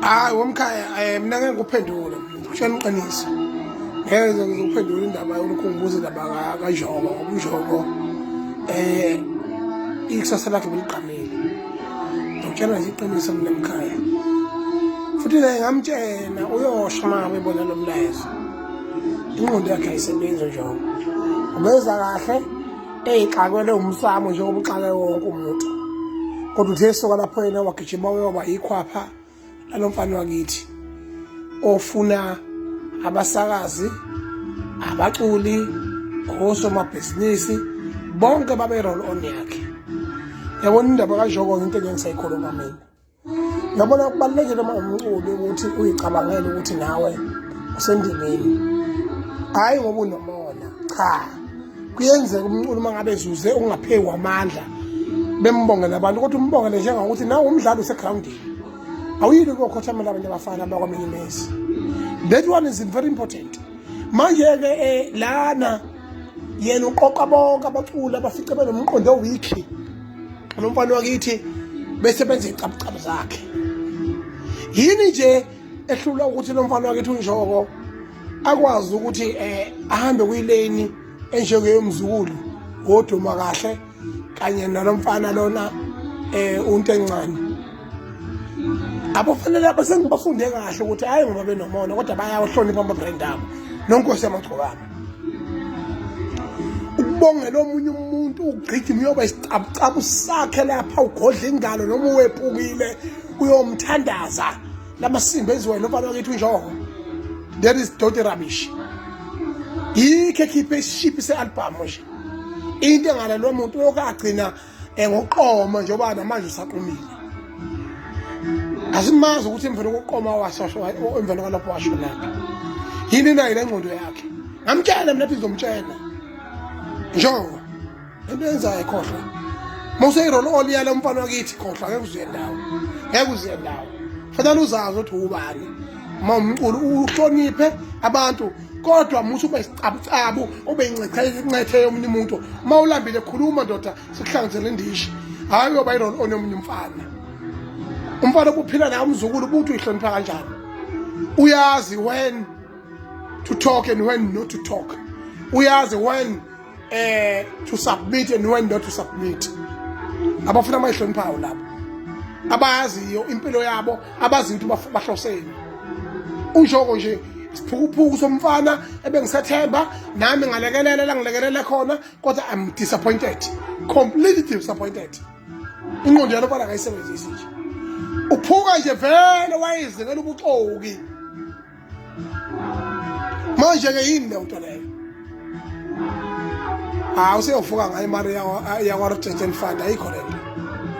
Hayi womkhaya, mina ngeke ngikuphendule, ngikutshela iqiniso. Ngeke ngize ngikuphendule indaba yolokhu ngibuza indaba kaNjoko, ngoba uNjoko ikusasa lakhe beligqamile. Ngikutshela nje iqiniso mina mkhaya. Futhi naye ngamtshela uyosho uma ngabe ebona lo mlayezo. Ingqondo yakhe ayisebenzi uNjoko. Ubeza kahle eyixakwele umsamo njengoba uxake wonke umuntu. Kodwa uthe esuka lapho yena wagijima uyoba yikhwapha lalo mfana wakithi ofuna abasakazi, abaculi, osomabhizinisi bonke babe roll on yakhe. Yabona indaba kaJoko into engeke ngisayikhuluma mina. Yabona kubalulekile uma umculi ukuthi uyicabangele ukuthi nawe usendimeni. Hhayi ngoba unomona, cha. Kuyenzeka umculi uma ngabe ezuze ungaphekwa amandla bembongele abantu kodwa umbongele njengokuthi nawe umdlali usegrawundini. Awuyile ukuyokhothamela abanye abafana abakwaminye imizi. That one is very important. Manje-ke lana yena uqoqa bonke abaculi abafice benomqondo owikhi lo mfana wakithi bese benza icabucabu zakhe. Yini nje ehlula ukuthi lo mfana wakithi uNjoko akwazi ukuthi ahambe kuyileni enjengeyomzukulu woduma kahle kanye nalo mfana lona unto encane. Abafanele abasengibafunde kahle ukuthi hayi ngoba benomona kodwa bayawahlonipha ama-brand abo nonkosi yamagcokama. Ukubongela omunye umuntu ugijima uyoba isicabucabu sakhe lapha ugodla ingalo noma uwephukile uyomthandaza lamasimba enziwa yilo mfana wakithi uNjoko. That is dirty rubbish. Yikho ekhiphe isishiphi se-album nje. Into engalelwa muntu lokagcina ngokuqoma njengoba namanje usaqomile. Asimazi ukuthi emveni kokuqoma washo emveni kwalapho washo lapha. Yini nayo le ngqondo yakhe? Ngamtshela mina ngizomtshela. Njoko into yenzayo khohlwa. Mawuseyi-roll on yalo mfana wakithi khohlwa ngeke uzuye ndawo. Ngeke uzuye ndawo. Fanele uzazi ukuthi ubani. Uma umculo uhloniphe abantu kodwa musu ube isicabucabu ube incethe yomunye umuntu. Uma ulambile khuluma ndoda sikuhlanganisele indishi. Hayi uyoba i-roll on yomunye umfana. Umfana obuphila naye umzukulu ubuthi uyihlonipha kanjani? Uyazi when to talk and when not to talk. Uyazi when to submit and when not to submit. Abafuna abayihloniphayo labo. Abayaziyo impilo yabo, abaziyo ukuthi bahloseni. Unjoko nje isiphukuphuku somfana ebengisethemba nami ngalekelela la ngilekelele khona kodwa I'm disappointed. Completely disappointed. Ingqondo yalo mfana akayisebenzisi nje. Uphuka nje vele wayezingela ubuxoki. Manje ke yini leyo nto leyo? Hawu useyovuka ngayo imali yakwa-Rochester Fund ayikho le nto.